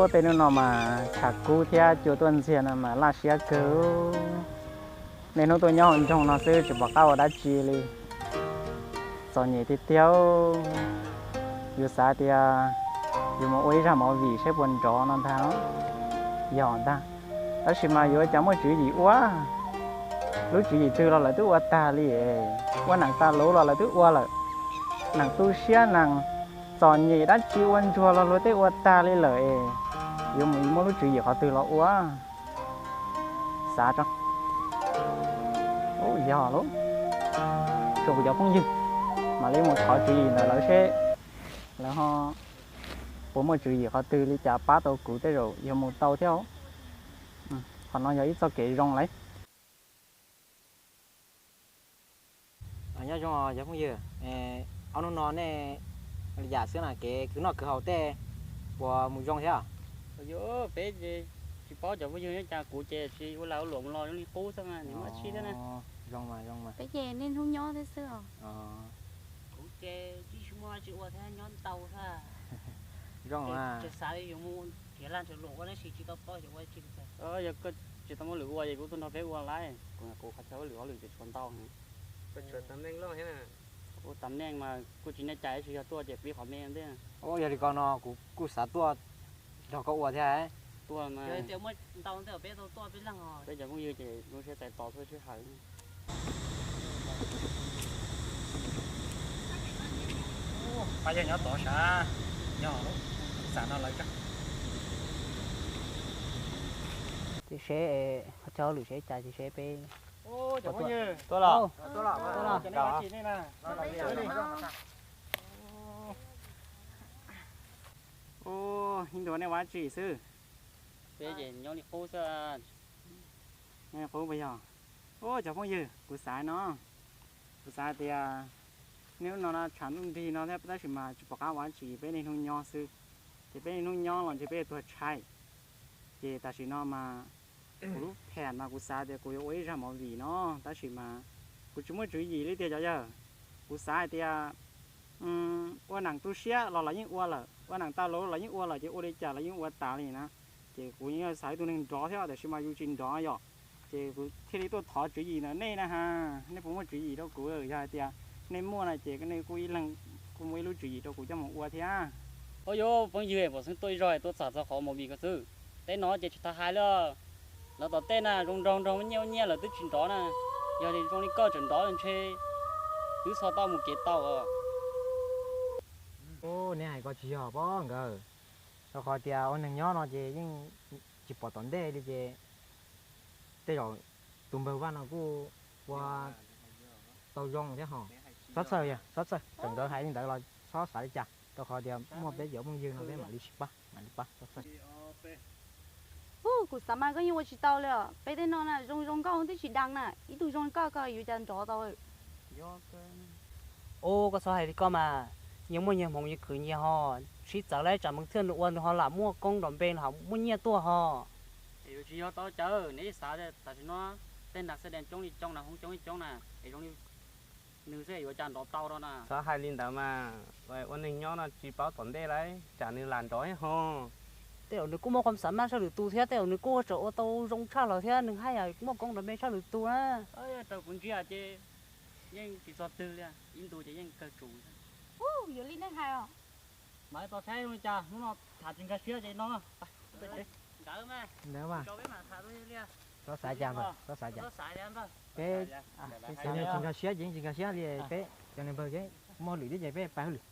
Tej hnub no mas tshav kub thiab cua tuaj ntxiag no mas laj siab kawg. Niaj hnub tuaj nyob hauv nroog no xwb tsis pom qab ua dab tsi li. Txom nyem tiag tiag. Yus xav tias yus mus ua ib zaj movie saib puas nrov no ntag. Yog ntag, tab sis mas yuav cas muaj tswv yim ua. Lub tswv yim twg los lawv twb ua tag li. Ua neeg tas luv los lawv twb ua lawm. Neeg tu siab neeg txom nyem dab tsi ua ntsuag los luag tej ua tag li lawm es yuav mus muab lub tswv yim qhov twg los ua. Xav tso. Yog lawm, tshuav kuv cov phooj ywg, mam li mus thov tswv yim ntawm lawv seb lawv ho puas muaj tswv yim qhov twg li cas pab tau kuv tej zaum yog mus tau thiab. Qhov no yog ib txoj kev zoo lawm. Nyob zoo cov phooj ywg, ob hnub no nej li cas xwb na, kev kwv noj kwv haus tej puas mus zoo thiab? Peb tsis paub cov phooj ywg nyob cas, kuv ces tsis ua lag ua luam mus los zoo li qub xwb, nws muaj tshij thiab na. Zoo mas zoo mas. Peb ces niaj hnub nyob thiab xwb os. Kuv ces tsis muaj tsis ua thiab nyob ntau xwb. Zoo mas. Tsis xav yuav mus nrhiav lag nrhiav luam ua tab sis tsis tau paub xyov ua tsi. Yog koj tsis tau muaj lwm ua ces kuv tuaj nrog peb ua lawm, kuv qhov chaw hauj lwm hauj lwm ces tshuav ntau. Ua tam neej mas kuj tsis nej cai tab sis yog tuaj ces pib qhov me ntej. Yog li ko no kuv kuj xav tuaj nrog koj ua thiab. Tuaj mas tias muaj ntau ntej peb tau tuaj peb leeg os. Peb cov phooj ywg ces lub siab tais tos tuaj sij hawm. Pab yawg nyob tod sav, yog lub xam no lawv tso. Ces seb qhov chaw hauj lwm seb cas ces seb peb. Cov phooj ywg, tuaj los. Ua dab tsi nej na? Ib ntus nej ua dab tsi xwb? Peb ces nyob li qub xwb. Nyob li qub puas yog? Ua cov phooj ywg, kuv xav no, kuv xav tias niaj hnub no tshav ntuj nrig no thiab tab sis mas tsis pom qab ua dab tsi, peb niaj hnub nyob xwb. Ces peb niaj hnub nyob los ntshe peb tuag tshaib. Ces tam sim no mas kuv lub phem mas kuv xav tias kuv yuav ua ib zaj movie no, tab sis mas kuv tsis muaj tswv yim li tiag cov yawg. Kuv xav hais tias ua neeg tu siab los lawv yeej ua lawm, ua neeg tau luv los yeej ua lawm, ces ua li cas lawv yeej ua tas li na. Ces kuv yeej xav ib tug neeg nrov thiab tiam sis mas yus tsis nrov yom. Ces kuv thiaj li tuaj thov tswv yim ntawm nej na ha, nej puas muaj tswv yim rau kuv? Yog hais tias nej muaj na ces nej kuj ib leeg kuj muaj ib lub tswv yim rau kuv coj mus ua thiab. Ua yuav phooj ywg, pom xeeb tuaj ib zaug tuaj txog txog qhov movie ko xwb. Tej no ces tsis tau hais li. Lawv tom tej na zoo nraug nraug nyiaj nyiaj lawv twb tsis nrov na. Yog li zoo li koj tseem nrov ntshe twb txhob tau mus kev tau os. Neb hais ko tsis yog pob nkawd, rau qhov tias ua neeg nyob no ces yeej tsis pom tom ntej li ces tej zaum tus npawg Vaj no kuj ua tau zoo thiab ho. Txhob txhawj, txhob txhawj, txawm nkawd hais li ntawd los txhob xav li cas, rau qhov tias muaj peb cov phooj ywg no peb mam li sib pab, mam li pab, txhob txhawj. Ub, kuv xav mas koj yeej ua tsis tau li os. Peb tej no na zoo zoo nkauj twb tsis dag na, ib tug zoo li koj koj yuav cas nrov tau. Ub, koj txhob hais li koj mas, nyias muaj nyias hmoov nyias khwv nyias ho, sib txawv lawm tsam Meej Txhiaj nws ua nws ho lam muaj koob nrov npe los ho muaj nyiaj tuaj ho. Es yuav tsis yog tau cawv, neb xav tam sim no tej nas xab dees coob li coob na, hoob coob li coob na, es zoo li nws xwb yuav cas nrov tau rau na. Txhob hais li ntawd mas, ua neeg nyob no tsis paub tom ntej lauj, tsam nws lam nrov ho. Tej zaum nws kuj muaj qhov xav mas tshaj lwm tus thiab, tej zaum nws kuj tseem ua tau zoo tshaj lawm thiab, nws haj yam muaj koob nrov npe tshaj lwm tus na. Raws kuv ntsia ces yeej tsis txog twg li, ib ntu ces yeej kawg tsum. Ub, yuav li nej hais os. Mas tau saib zoo li cas, hnub no tham tsis nkag siab ces no. Ntawd mas, txhob xav cas npawg, txhob xav cas. Peb tsis nkag siab ces yeej tsis nkag siab li, peb cov niag npawg ces muaj hauj lwm thiab ces peb pais hauj lwm.